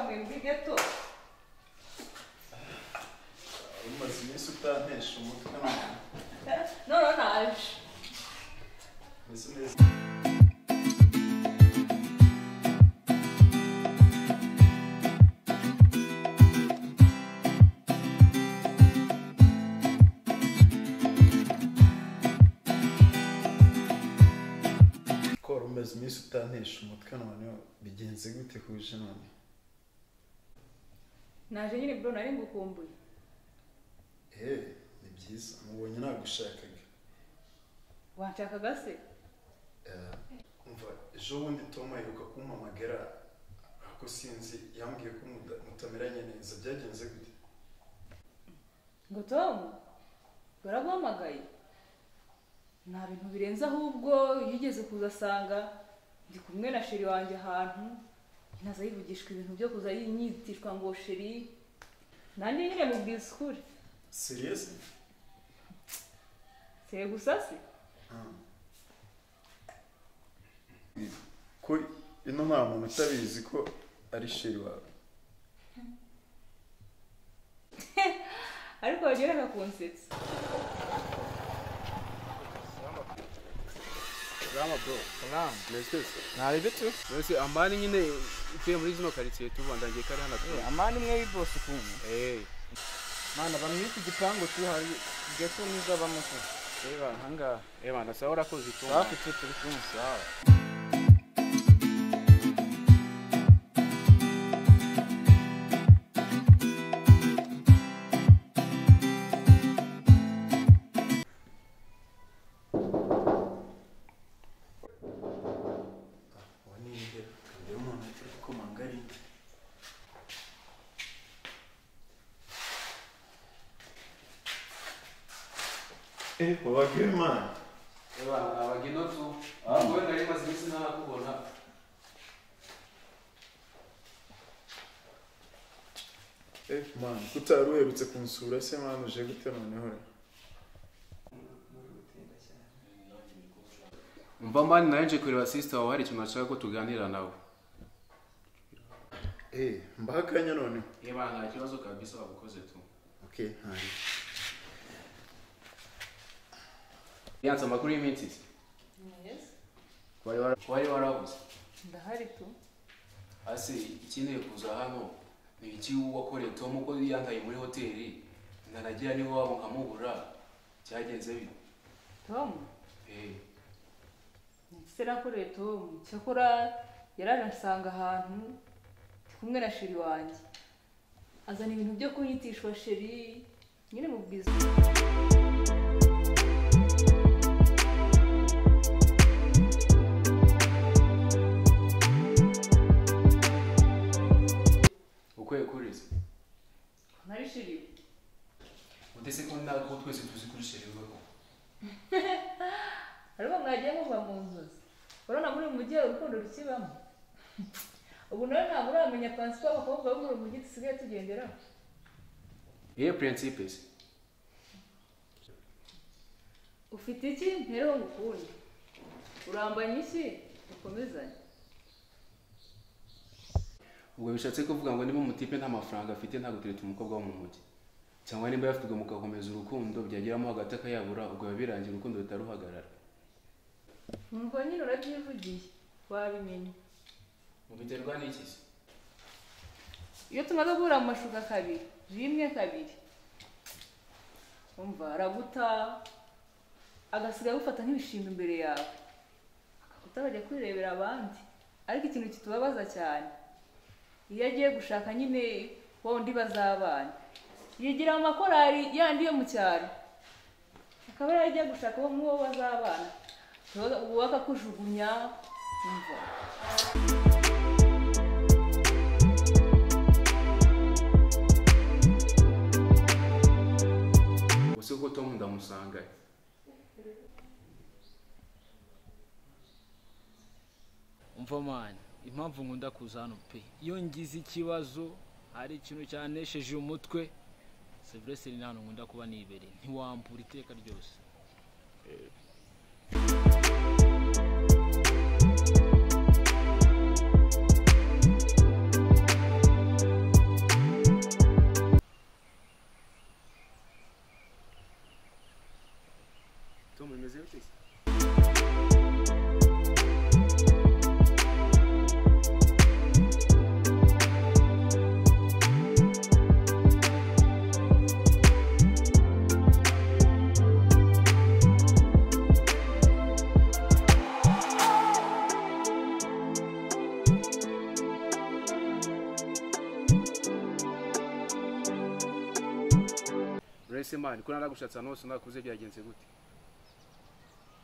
Twamuye muri ghetto. Umaze iminsi utantesha umutwe none. No naje. Meze neza. Umaze iminsi utantesha umutwe none bigenze gute kuje none? Naje nyine bro nari ngukumbuye. Ni byiza mubonye nagushakaga. Wanshakaga se? Umva ejo bundi Tom aheruka kumpamagara ako sinzi yambwiye ko mutameranye neza byagenze gute? Ngo Tom baraguhamagaye? Nta bintu birenze ahubwo yigeze kuza asanga ndi kumwe na sheri wanjye ahantu naza yivugishwa ibintu byo kuza yinyitishwa ngo sheri nanjye nyine mubwiza ukuri. Serious? Se gusa se? Ko ino nta muntu utabizi ko ari sheri wawe. Ariko wagira kunsetsa. Rama bro, salam. Meze. Nari bitu. Meze amani nyine utuye muri zino quartier tubandangiye kari hano. Amani mwe biboss ukuntu. Mana bamwe ku gipangu tu hari ghetto niza bamuko. Hanga. Bana sawa urakoze tu. Safi tu turi kumwe sawa. Wabagiwe man. Abagino tu. Ngo nari maze iminsi ntarakubona. Man, kutari uherutse kunsura se man uje gute noneho? Umva man naje kureba sister wawe hari ikintu nashaka ko tuganira nawe. Mbaha akanya none. Bana nta kibazo kabisa wabukoze tu. Okay, hari. Yanze amakuru y'iminsi. Yes. Wari warabuze. Ndahari tu. Ase ikineye kuza hano ni iki wakoreye Tom ko yantaye muri hoteli nanagira niho wabo nkamubura cyagenze bite? Tom? Serakoreye Tom cyakora yaraje ansanga ahantu ndi kumwe na sheri wanjye. Azana ibintu byo kunyitishwa sheri nyine mubwiza. Nari sheri. Udese ko nako twese tuzi kuri sheri weho. Ariko mwagiye muva mu nzozi. Urabona muri mujyi urukundo rukibamo. Ubu nawe ntabwo uramenya principe abakobwa bo muri mujyi dusigaye tugenderaho. Iye principe se? Ufite iki mpereho ngukunde. Urambanye iki dukomezanye. Ubwo bishatse kuvuga ngo niba umutipe nta mafaranga afite ntabwo tureta umukobwa wo mu mujyi cyangwa niba yafite ubwo mugakomeza urukundo byageramo hagati akayabura ubwo biba birangira urukundo rutaruhagarara. Numva nyine urabyivugiye wabimenye. Mubiterwa n'iki se? Iyo tumaze guhura mu mashuka kabiri rimwe kabiri umva araguta agasiga agufata nk'ibishimbo imbere yawe akaguta akajya kwirebera abandi. Ariko ikintu kitubabaza cyane iyo agiye gushaka nyine wundi bazabana yigira mu makorari yandi yo mu cyaro akaba yajya gushaka uwo muwo bazabana uwo akakujugunya umva. Usiku ko Tom ndamusanga. Umva man, impamvu nkunda kuza hano pe iyo ngize ikibazo hari ikintu cyanesheje umutwe Silvestre ni hano nkunda kuba nibereye ntiwampura iteka ryose. None se man, ko naragushatse hano hose nakuze byagenze gute?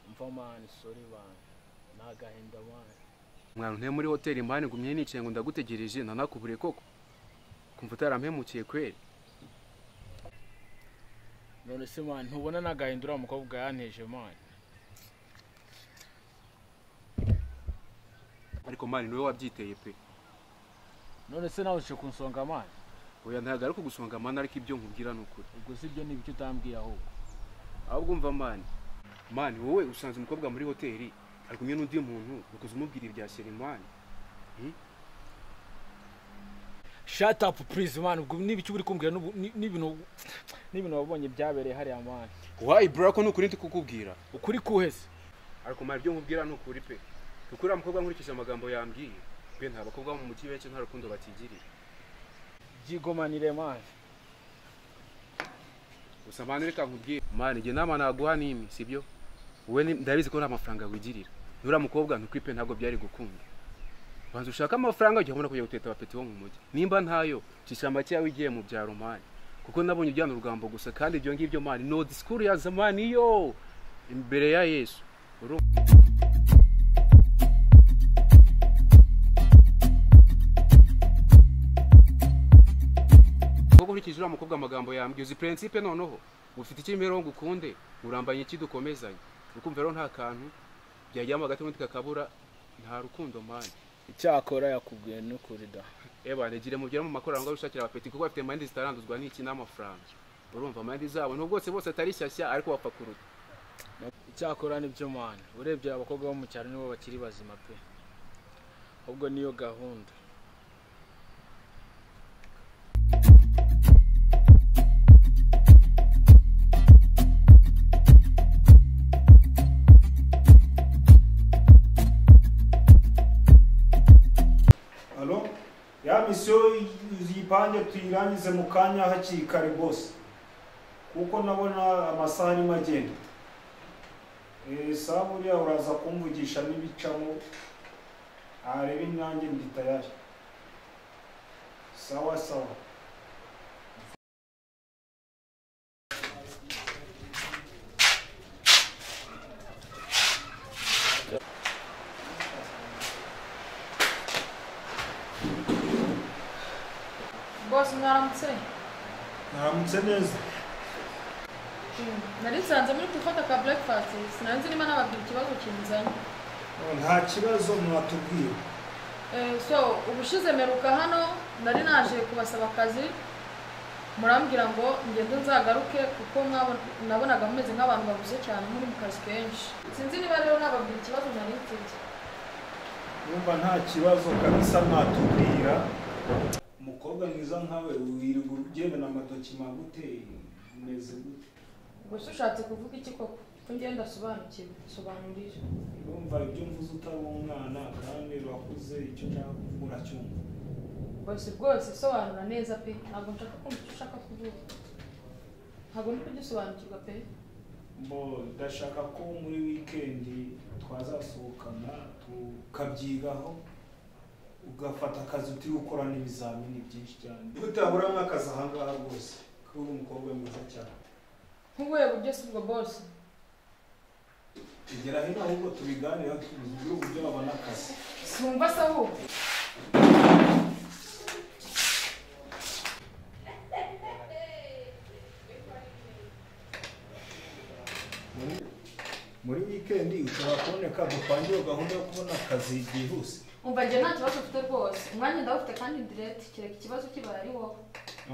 Umva man, sorry man. Nagahinda man. Mwana nte muri hoteli man ngumye nicaye ngo ndagutegereje nanakubure koko. Kumva utarampemukiye kweli. None se man, ntubona nagahinda uriya mukobwa yanteje man. Ariko man niwe wabyiteye pe. None se nawe uje kunsonga man? Oya ntabwo ari kugusonga man, ariko ibyo nkubwira ni ukuri. Ubwo si ibyo ni ibyo utambwiye ahubwo. Ahubwo umva man. Man wowe usanze umukobwa muri hoteli ari kumwe n'undi muntu ukuze umubwira ibya Sherimani. Shut up please man, ubwo nibiki uri kumbwira n'ibintu wabonye byabereye hariya man. Why bro, ko nukuri ndi kukubwira? Ukuri kuhese. Ariko man ibyo nkubwira ni ukuri pe. Kuko uriya mukobwa nkurikije amagambo yambwiye, pe nta bakobwa mu mujyi benshi nta rukundo batigirira. Jigomanire man. Gusa man reka nkubwire man, njye nama naguha nimi sibyo? Wowe ndabizi ko nta mafaranga wigirira. Nura mukobwa ntukwipe ntabwo byari gukunda. Banza ushaka amafaranga ujya ubona kujya guteta abapeti bo mu mujyi. Nimba ntayo, cishamba cyawe igiye mu byaro man. Kuko nabonye ujyana urugambo gusa kandi ibyo ngibyo man, no discours ya zamani yo imbere ya Yesu. Kuko nkurikije uriya mukobwa amagambo yambwiye, uzi principe noneho ufite ikimero ngo ukunde, urambanye iki dukomezanye. Ukumva rero nta kantu byajyamo hagati n'undi kakabura, nta rukundo man. Icyakora yakubwiye n'ukuri da. Eba negire mugera mu makorano ngo ushakira abapeti kuko bafite mind zitaranduzwa n'iki n'amafaranga. Urumva mind zabo nubwo bose atari shyashya ariko bapfa kuruta. Icyakora nibyo man, urebye abakobwa bo mu cyaro nibo bakiri bazima pe. Ahubwo niyo gahunda. Ya misiyo yipange tuyirangize mu kanya hakiri kare bose, kuko nabona amasaha arimo agenda. Sawa buriya uraza kumvugisha n'ibicamo arebe nanjye ndi tayari. Sawa sawa. Boss mwaramutse. Mwaramutse neza. Nari nsanze muri gufata ka breakfast, sinanzi niba nababwira ikibazo kinzanye. Nta kibazo mwatubwiye. So ubushize meruka hano nari naje kubasaba akazi, murambwira ngo ngende nzagaruke kuko nabonaga mumeze nk'abantu babuze cyane muri mu kazi kenshi. Sinzi niba rero nababwira ikibazo nari mfite. Numva nta kibazo kabisa mwatubwira. Umukobwa mwiza nkawe wirirwa ugenda amadokima gute, umeze gute? Ubwo se ushatse kuvuga iki koko? Ko ngenda sobanukiwe, sobanurira. Urumva ibyo mvuze utari umwana kandi urakuze, icyo nshaka kuvuga uracyumva. Bose rwose sobanura neza pe, ntabwo nshaka kumva icyo ushaka kuvuga. Ntabwo ndi kugisobanukirwa pe. Mbo ndashaka ko muri weekend twazasohokana tukabyigaho, ugafata akazi utiri gukora n'ibizamini byinshi cyane. Utaburamo akazi aha ngaha rwose, kuko uri umukobwa mwiza cyane. Nk'ubuhe buryo si ubwo boss? Tugera hino ahubwo tubiganira tubigire uburyo babona akazi. Sinumva se ahubwo. Muri weekend ushobora kuboneka dupange gahunda yo kubona akazi byihuse. Umva njye nta kibazo ufite rwose, umwanya ndawufite kandi direct, kereka ikibazo kibaye ari wowe.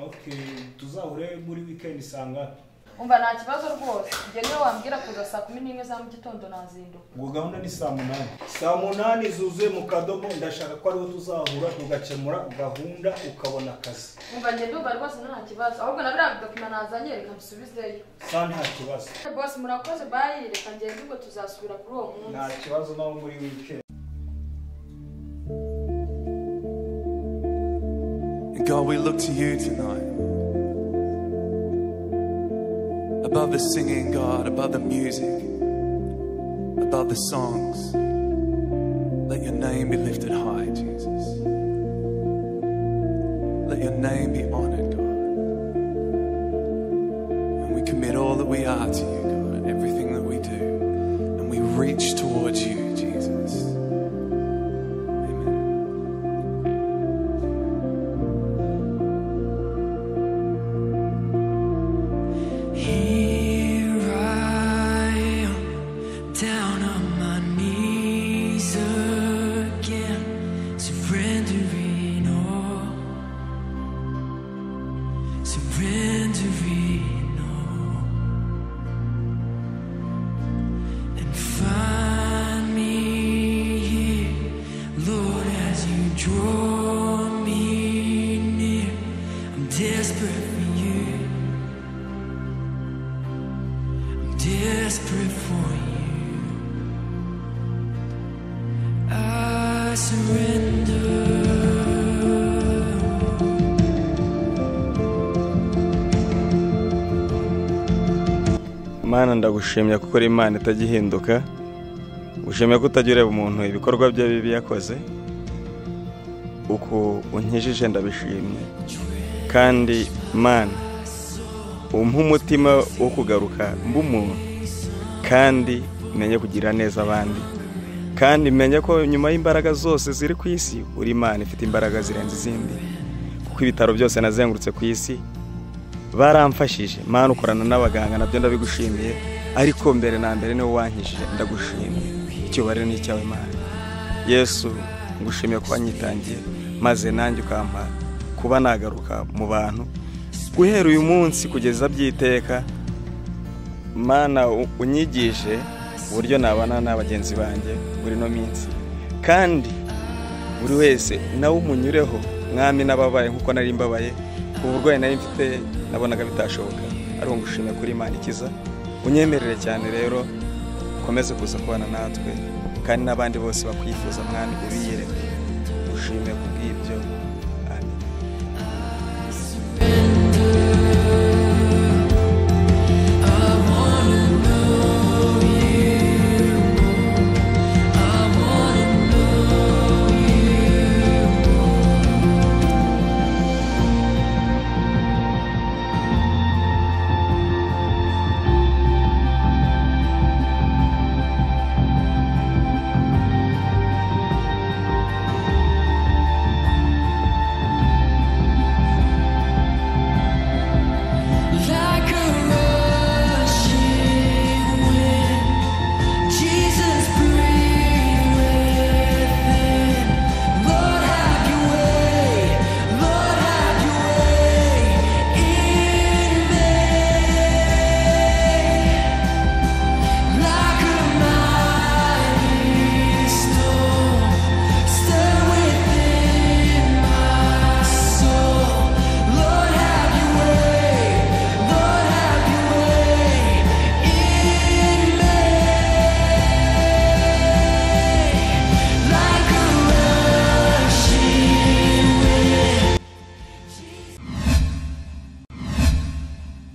Okay, tuzahure muri weekend sanga. Umva nta kibazo rwose, njye niwe wambwira kuza saa 11 za mu gitondo nazinduka. Ubwo gahunda ni saa 8. Saa 8 zuzuye mu kadomo, ndashaka ko ariho tuzahura tugakemura gahunda ukabona akazi. Umva njye ndumva rwose nta kibazo, ahubwo na biriya dokima nazanye reka mbisubizeyo. Saa nta kibazo. Boss murakoze, bye, reka ngende ubwo tuzasubira kuri uwo munsi. Nta kibazo nawe muri weekend. God, we look to you tonight. Above the singing, God, above the music, above the songs, let your name be lifted high, Jesus. Let your name be honored, God. And we commit all that we are to you, God, and everything that we do. And we reach towards you, Jesus. Amen. Here I am, down on my knees again, surrendering all, surrendering all. And find me here, Lord, as you draw me near. I'm desperate for you. I'm desperate for you. I surrender. Mana, ndagushimye kuko uri Imana itajya ihinduka. Ushimye ko utajya ureba umuntu ibikorwa bye bibi yakoze. Uku unkijije ndabishimye. Kandi Mana, umpe umutima wo kugaruka mbe umuntu, kandi menye kugira neza abandi, kandi menye ko nyuma y'imbaraga zose ziri ku isi uri Imana ifite imbaraga zirenze izindi, kuko ibitaro byose nazengurutse ku isi baramfashije. Mana, ukorana n'abaganga nabyo ndabigushimiye, ariko mbere na mbere niwe wankijije, ndagushimiye. Icyubahiro ni icyawe Mana. Yesu, ngushimiye ko wanyitangiye, maze nanjye ukampa kuba nagaruka mu bantu guhera uyu munsi kugeza byiteka. Mana, unyigishe uburyo nabana na bagenzi banjye muri no minsi, kandi buri wese nawe umunyureho Mwami, n'ababaye nkuko nari mbabaye ku burwayi nari mfite nabonaga bitashoboka, ariko ngushimye kuri Imana ikiza. Unyemerere cyane rero ukomeze kuza kubana natwe, kandi n'abandi bose bakwifuza Mwami ubiyereke. Ushime kubw'ibyo